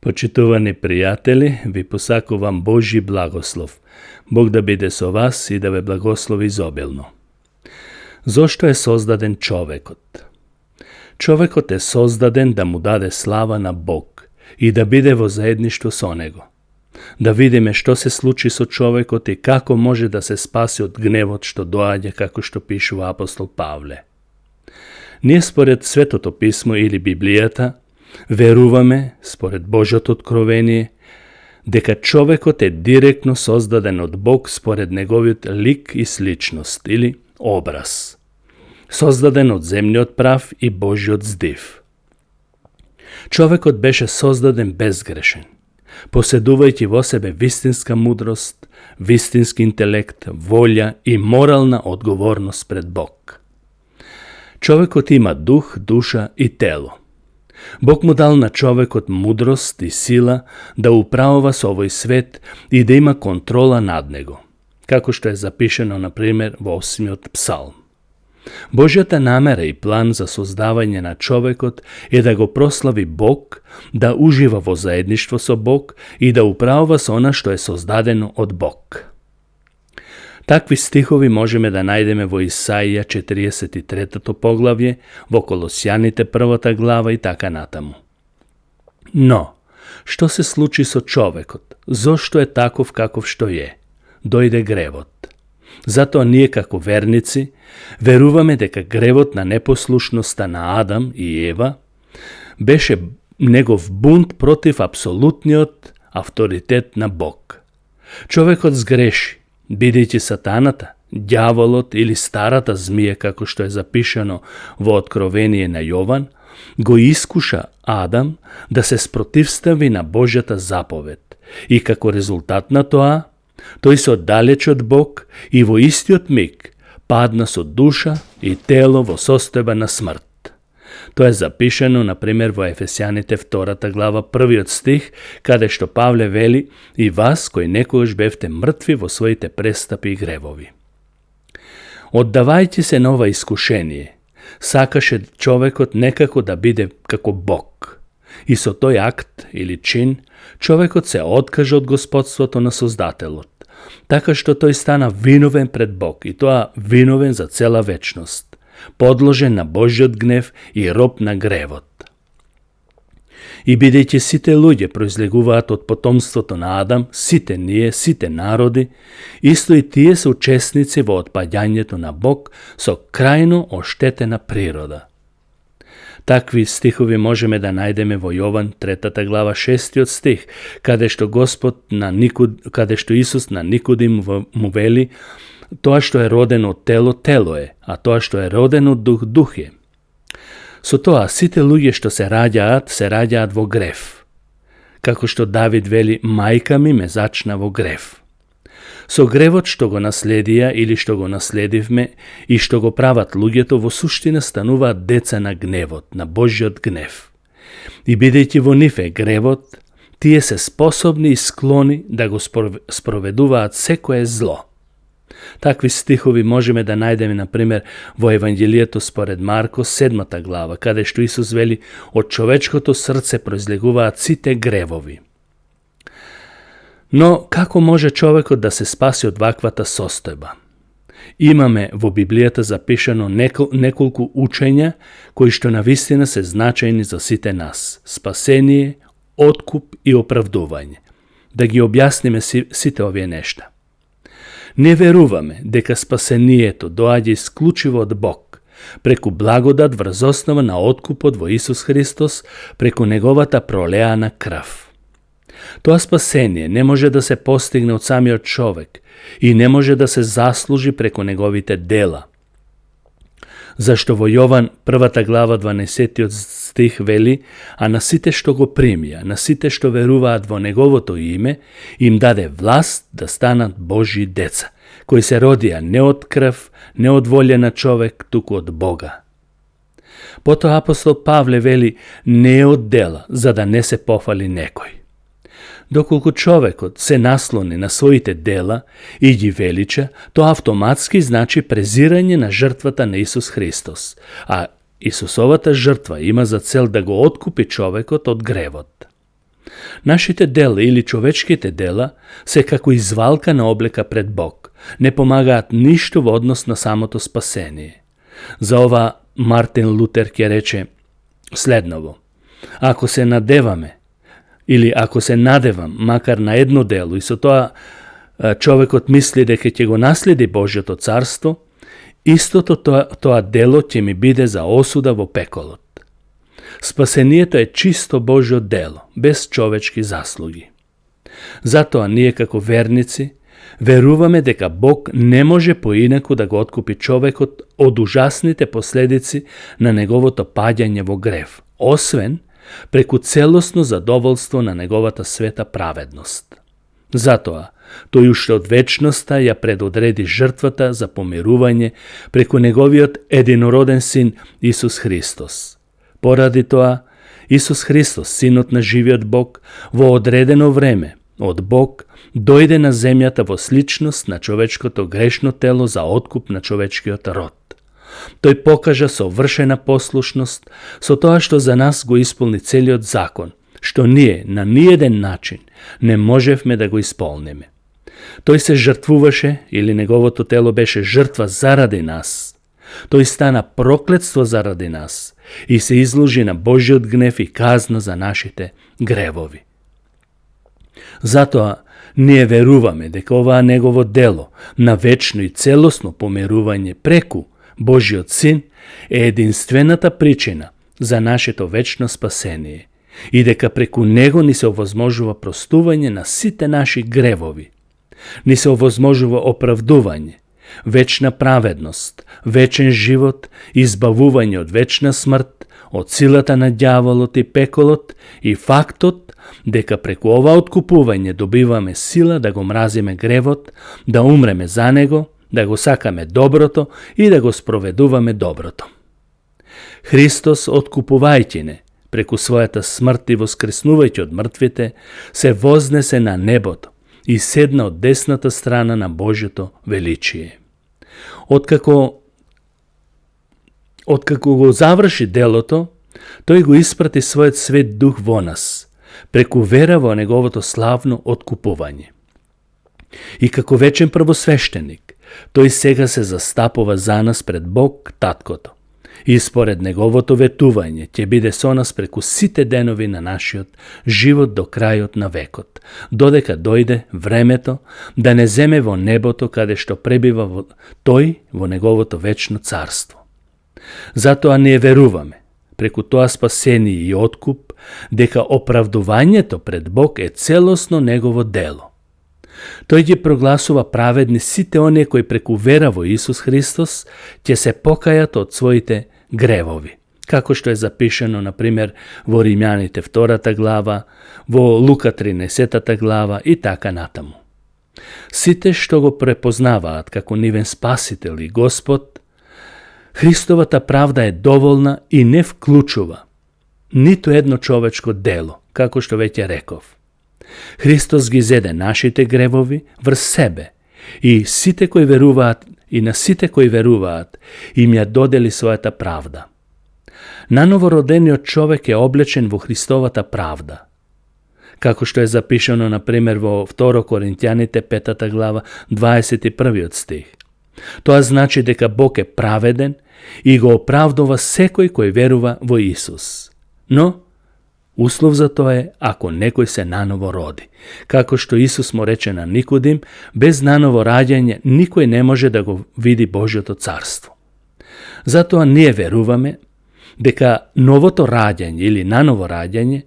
Почитувани пријатели, ви посакувам Божји благослов. Бог да биде со вас и да ве благослови изобилно. Зошто е создаден човекот? Човекот е создаден да му даде слава на Бог и да биде во заедништво со Него. Да видиме што се случи со човекот и како може да се спаси од гневот што доаѓа, како што пишува апостол Павле. Ние според Светото писмо или Библијата веруваме, според Божјото откровение, дека човекот е директно создаден од Бог според неговиот лик и сличност или образ. Создаден од земниот прав и Божјиот здив. Човекот беше создаден безгрешен, поседувајќи во себе вистинска мудрост, вистински интелект, волја и морална одговорност пред Бог. Човекот има дух, душа и тело. Бог му дал на човекот мудрост и сила да управува со овој свет и да има контрола над него, како што е запишено, например, во 8-миот псалм. Божјата намера и план за создавање на човекот е да го прослави Бог, да ужива во заедништво со Бог и да управува со она што е создадено од Бог. Такви стихови можеме да најдеме во Исаија 43 поглавје, во Колосјаните 1 глава и така натаму. Но, што се случи со човекот? Зошто е таков каков што е? Дојде гревот. Затоа ние како верници веруваме дека гревот на непослушноста на Адам и Ева беше негов бунт против апсолутниот авторитет на Бог. Човекот сгреши, бидејќи сатаната, ѓаволот или старата змија, како што е запишано во Откровение на Јован, го искуша Адам да се спротивстави на Божјата заповед и како резултат на тоа, тој се оддалечи од Бог и во истиот миг падна со душа и тело во состојба на смрт. Тоа е запишано, например, во Ефесјаните 2 глава 1 стих, каде што Павле вели: и вас, кои некогаш бевте мртви во своите престапи и гревови. Оддавајќи се на ова искушение, сакаше човекот некако да биде како Бог. И со тој акт или чин, човекот се откажа од господството на Создателот, така што тој стана виновен пред Бог, и тоа виновен за цела вечност, подложен на Божјиот гнев и роб на гревот. И бидејќи сите луѓе произлегуваат од потомството на Адам, сите ние, сите народи, исто и тие се учесници во отпаѓањето на Бог со крајно оштетена природа. Такви стихови можеме да најдеме во Јован 3 глава 6 стих, каде што Исус на Никодим му вели: тоа што е родено од тело, тело е, а тоа што е родено од дух, дух е. Со тоа сите луѓе што се раѓаат во грев. Како што Давид вели: мајка ми ме зачна во грев. Со гревот што го наследија или што го наследивме и што го прават луѓето, во суштина стануваат деца на гневот, на Божјиот гнев. И бидејќи во нив е гревот, тие се способни и склони да го спроведуваат секое зло. Такви стихови можеме да најдеме, например, во Евангелието според Марко 7 глава, каде што Исус вели: од човечкото срце произлегуваат сите гревови. Но како може човекот да се спаси од ваквата состојба? Имаме во Библијата запишано неколку учења кои што навистина се значајни за сите нас: спасение, откуп и оправдување. Да ги објасниме сите овие нешта. Не веруваме дека спасението доаѓа исклучиво од Бог, преку благодат врз основа на откупот во Исус Христос, преку неговата пролеана крв. Тоа спасение не може да се постигне од самиот човек и не може да се заслужи преку неговите дела. Зашто во Јован 1 глава 12 стих вели: а на сите што го примија, на сите што веруваат во неговото име, им даде власт да станат Божји деца, кои се родија не од крв, не од волја на човек, туку од Бога. Потоа апостол Павле вели: не од дела, за да не се пофали некој. Доколку човекот се наслони на своите дела и ги велича, тоа автоматски значи презирање на жртвата на Исус Христос, а Исусовата жртва има за цел да го откупи човекот од гревот. Нашите дела или човечките дела се како извалкана облека пред Бог. Не помагаат ништо во однос на самото спасение. За ова Мартин Лутер ќе рече следново: ако се надеваме или ако се надевам макар на едно дело и со тоа човекот мисли дека ќе го наследи Божјото царство, истото тоа дело ќе ми биде за осуда во пеколот. Спасението е чисто Божјо дело, без човечки заслуги. Затоа ние како верници веруваме дека Бог не може поинаку да го откупи човекот од ужасните последици на неговото паѓање во грев, освен преку целосно задоволство на неговата света праведност. Затоа, тој уште од вечноста ја предодреди жртвата за помирување преку неговиот единороден син Исус Христос. Поради тоа, Исус Христос, синот на живиот Бог, во одредено време од Бог дојде на земјата во сличност на човечкото грешно тело за откуп на човечкиот род. Тој покажа совршена послушност со тоа што за нас го исполни целиот закон, што ние на ниеден начин не можевме да го исполниме. Тој се жртвуваше или неговото тело беше жртва заради нас. Тој стана проклетство заради нас и се изложи на Божјиот гнев и казна за нашите гревови. Затоа ние веруваме дека оваа негово дело на вечно и целосно помирување преку Божјиот Син е единствената причина за нашето вечно спасение и дека преку него ни се овозможува простување на сите наши гревови, ни се овозможува оправдување, вечна праведност, вечен живот, избавување од вечна смрт, од силата на ѓаволот и пеколот и фактот дека преку ова откупување добиваме сила да го мразиме гревот, да умреме за него, да го сакаме доброто и да го спроведуваме доброто. Христос, откупувајќи не, преку својата смрт и воскреснувајќи од мртвите, се вознесе на небото и седна од десната страна на Божјото величие. Откако го заврши делото, тој го испрати својот свет дух во нас, преку вера во неговото славно откупување. И како вечен првосвещеник, тој сега се застапува за нас пред Бог Таткото. И според неговото ветување ќе биде со нас преку сите денови на нашиот живот до крајот на векот, додека дојде времето да не земе во небото каде што пребива тој во неговото вечно царство. Затоа ние веруваме, преку тоа спасение и откуп, дека оправдувањето пред Бог е целосно негово дело. Тој ги прогласува праведни сите оние кои преку вера во Исус Христос ќе се покајат од своите гревови, како што е запишено, например, во Римјаните 2 глава, во Лука 13 глава и така натаму. Сите што го препознаваат како нивен Спасител и Господ, Христовата правда е доволна и не вклучува ниту едно човечко дело, како што веќе реков. Христос ги зеде нашите гревови врз себе и сите кои веруваат и на сите кои веруваат им ја додели својата правда. Наново родениот човек е облечен во Христовата правда, како што е запишано, например, во 2 Коринтјаните 5 глава 21 стих. Тоа значи дека Бог е праведен и го оправдува секој кој верува во Исус. Но услов за тоа е ако некој се наново роди. Како што Исус му рече на Никодим, без наново раѓање никој не може да го види Божјото царство. Затоа ние веруваме дека новото раѓање или наново раѓање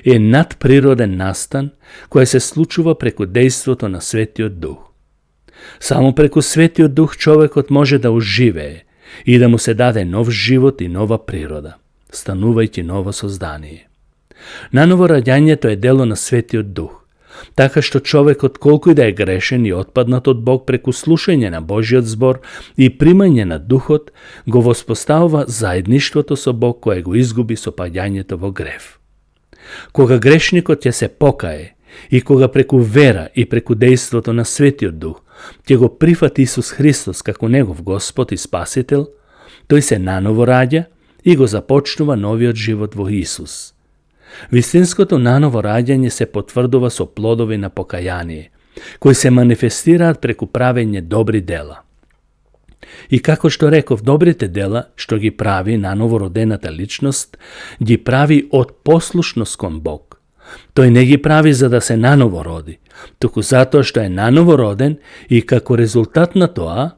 е надприроден настан кој се случува преку дејството на Светиот Дух. Само преку Светиот Дух човекот може да оживее и да му се даде нов живот и нова природа, станувајќи ново создание. Наново раѓањето е дело на Светиот Дух, така што човекот колку и да е грешен и отпаднат од Бог преку слушање на Божјиот збор и примање на Духот, го воспоставува заедништвото со Бог кое го изгуби со паѓањето во грев. Кога грешникот ќе се покае и кога преку вера и преку дејството на Светиот Дух ќе го прифати Исус Христос како негов Господ и Спасител, тој се наново раѓа и го започнува новиот живот во Исус. Вистинското наново раѓање се потврдува со плодови на покаяние, кои се манифестираат преку правење добри дела. И како што реков, добрите дела, што ги прави наново родената личност, ги прави од послушност кон Бог. Тој не ги прави за да се наново роди, туку затоа што е наново роден и како резултат на тоа,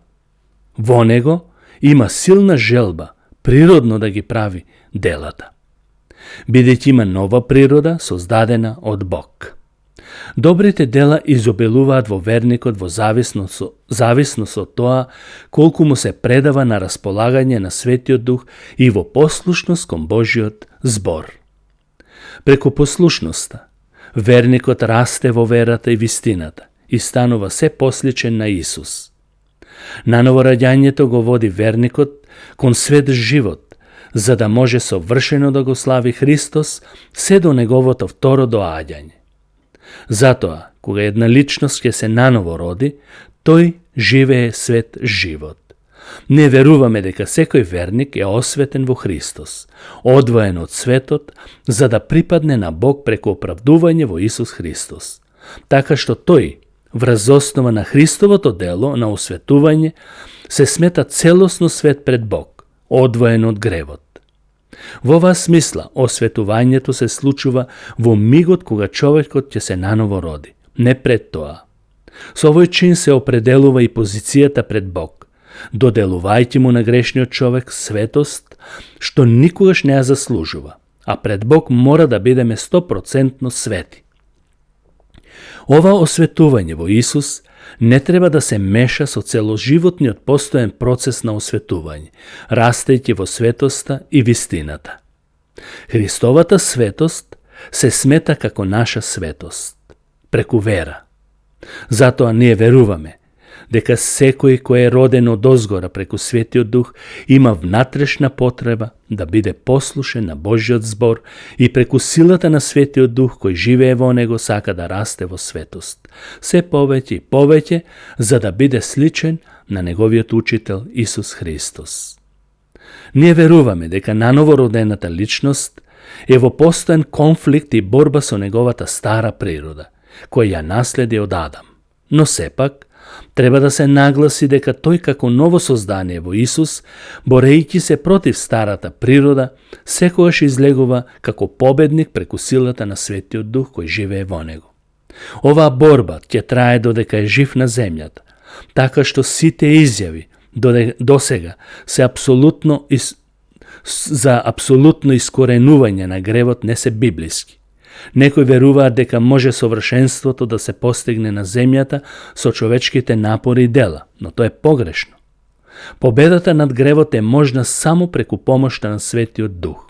во него има силна желба, природно да ги прави делата. Бидејќи има нова природа, создадена од Бог. Добрите дела изобилуваат во верникот во зависност од тоа колку му се предава на располагање на Светиот Дух и во послушност кон Божиот збор. Преку послушноста, верникот расте во верата и вистината и станува се посличен на Исус. Наново раѓањето го води верникот кон свет живот, за да може совршено да го слави Христос се до неговото второ доаѓање. Затоа, кога една личност ќе се наново роди, тој живее свет живот. Не веруваме дека секој верник е осветен во Христос, одвоен од светот, за да припадне на Бог преку оправдување во Исус Христос. Така што тој, врз основа на Христовото дело на осветување, се смета целосно свет пред Бог, одвоен од гревот. Во оваа смисла, осветувањето се случува во мигот кога човекот ќе се наново роди, не пред тоа. Со овој чин се определува и позицијата пред Бог, доделувајќи му на грешниот човек светост, што никогаш не ја заслужува, а пред Бог мора да бидеме 100% свети. Ова осветување во Исус не треба да се меша со целоживотниот постоен процес на осветување, растејќи во светоста и вистината. Христовата светост се смета како наша светост, преку вера. Затоа ние веруваме дека секој кој е роден од озгора преку Светиот Дух има внатрешна потреба да биде послушен на Божиот збор и преку силата на Светиот Дух кој живее во него сака да расте во светост, се повеќе и повеќе, за да биде сличен на неговиот учител Исус Христос. Ние веруваме дека наново родената личност е во постојан конфликт и борба со неговата стара природа, која ја наследи од Адам. Но сепак, треба да се нагласи дека тој како ново создание во Исус, борејќи се против старата природа, секогаш излегува како победник преку силата на Светиот Дух кој живее во него. Оваа борба ќе трае додека е жив на земјата, така што сите изјави досега се за апсолутно искоренување на гревот не се библиски. Некои веруваат дека може совршенството да се постигне на земјата со човечките напори и дела, но тоа е погрешно. Победата над гревот е можна само преку помошта на Светиот Дух.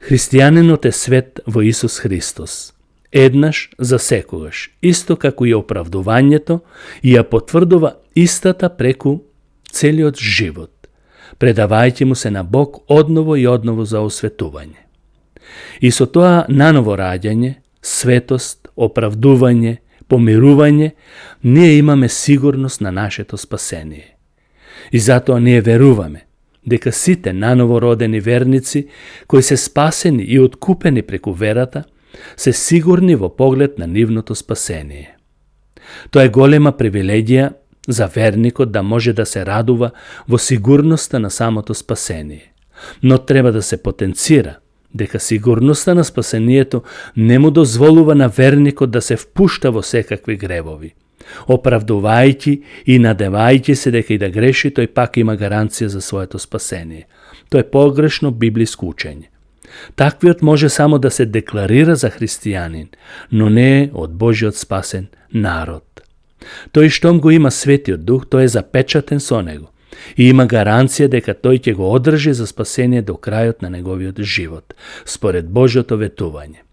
Христијанинот е свет во Исус Христос, еднаш за секогаш, исто како и оправдувањето, и ја потврдува истата преку целиот живот, предавајќи му се на Бог одново и одново за осветување. И со тоа наново раѓање, светост, оправдување, помирување, ние имаме сигурност на нашето спасение. И затоа ние веруваме дека сите наново родени верници, кои се спасени и откупени преку верата, се сигурни во поглед на нивното спасение. Тоа е голема привилегија за верникот да може да се радува во сигурноста на самото спасение. Но треба да се потенцира дека сигурноста на спасението не му дозволува на верникот да се впушта во секакви гревови. Оправдувајќи и надевајќи се дека и да греши, тој пак има гаранција за своето спасение. Тоа е погрешно библиско учење. Таквиот може само да се декларира за христијанин, но не е од Божиот спасен народ. Тој штом го има Светиот Дух, тој е запечатен со него и има гаранција дека тој ќе го одржи за спасение до крајот на неговиот живот, според Божјото ветување.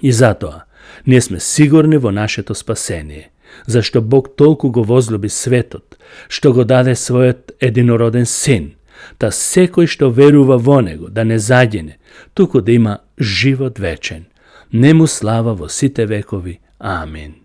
И затоа, ние сме сигурни во нашето спасение, зашто Бог толку го возлюби светот, што го даде својот единороден син, та секој што верува во него да не загине, туку да има живот вечен. Нему слава во сите векови. Амин.